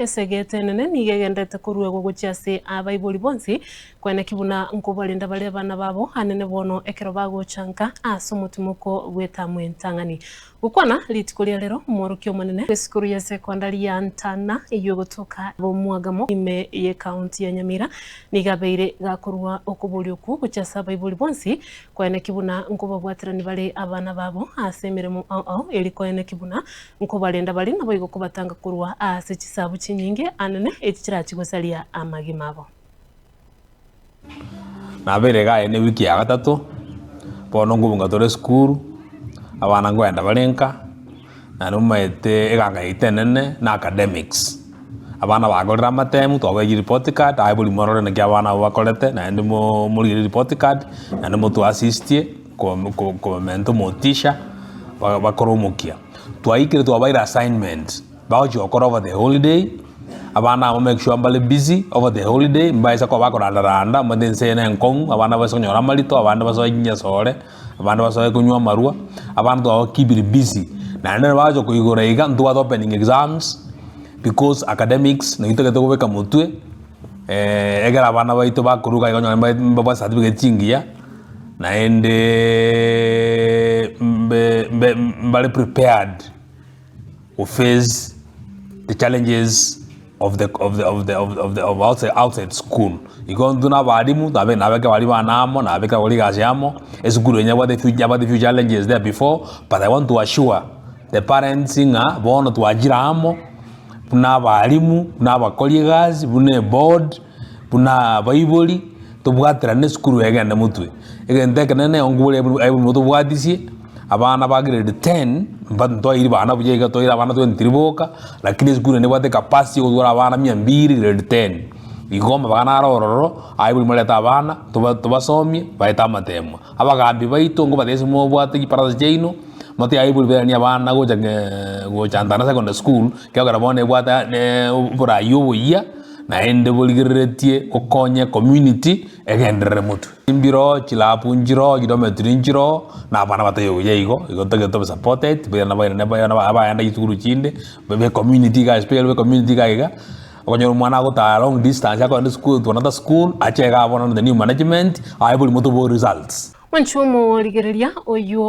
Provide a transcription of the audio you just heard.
Esegete enene nigo egenderete koruegwa gochia ase abaibori bonsi, koeneki buna nkobarenda bare abana babo anene bono ekero bagocha nka ase omotimoko bw'etamu entang'ani. Gokwana rituko ria rero omworokia omonene bw'esukuru ya sekondari ya Ntana eyio egotoka Bomwagamo ime y'ekaunti ya Nyamira nigo abeire gakorua okoboria okwo gochia ase abaibori bonsi koeneki buna nkobabwaterani bare abana babo ase emeremo ao ao eri koeneki buna Nkobarenda bare naboigo kobatanga korwa aase chisabu chinyinge anene echi chirachie gosaria amagima abo. Nabeire iga aye newiki ya gatato, bono nkobunga tore esukuru, abana nkoenda bare nka, naende omanyete eganga yaito enene na academics. Abana bakorire amatemu, twabaeire report card, aye bori morore naki abana abwo bakorete, naende mo morigere report card, naende motoassistie. Komenta omotisha bakore omokia. Twaikire twabaire assignment bagochia gokora over the holiday, abana aba make sure mbare busy over the holiday mbaisa koba bakoranda randa omanyete ense eye ne enkong'u abana baise konyora amarito abande basoe chinyasore, abande basoe konywa amarwa, abana twabakeepire busy. Naende nabo bagocha koigora iga ntobwate opening exams because academics naki totagete kobeka motwe ekero abana baito bakoruga iga onyore mbabwate certificate chingiya. Naende mbe mbe mbare prepared go face the challenges of the of the of the of the of the of outside outside school. Igo intwe na abalimu nabe nabeke baria bane amo, nabeke abakori egasi amo, esukuru eye nyabwate few nyabwate few challenges there before, but I want to assure the parents ng'a bono twachire amo, buna abalimu, buna abakori egasi, buna eboard. Buna abaibori, tobwaterane esukuru egende motwe. Egento ekenene onkobori aye tobwatisie, abana ba grade ten, mba ntwairi bana buya iga twaire abana 23 boka, lakini esukuru eye nebwate ecapacity ya gotwara abana mia mbiri grade ten. Igo amabaga naro ororo, abaibori morete abana, toba tobasomie, baete amatemwa. Abagambi baito nkobatebia ase mobwate chibarasa chiaino, motebi abaibori bairanie abana gocha gocha Ntana secondary school, ekiagera bono ebwate oborai oboyia. Naende borigereretie gokonya ecommunity egenderere motwe. Mbiroo, chilabu nchiroo, chidometry nchiroo, na abana bataiyo buya igo, igo totagete tobe supported, bairane bairane bairane abaenda chisukuru chinde, babe ecommunity iga especially be ecommunity iga iga, okonyora omwana agotara long distance akogenda esukuru to another school, ache igaa bono the new management, aye bori motoboe results. Mwanche omorigereria oyio.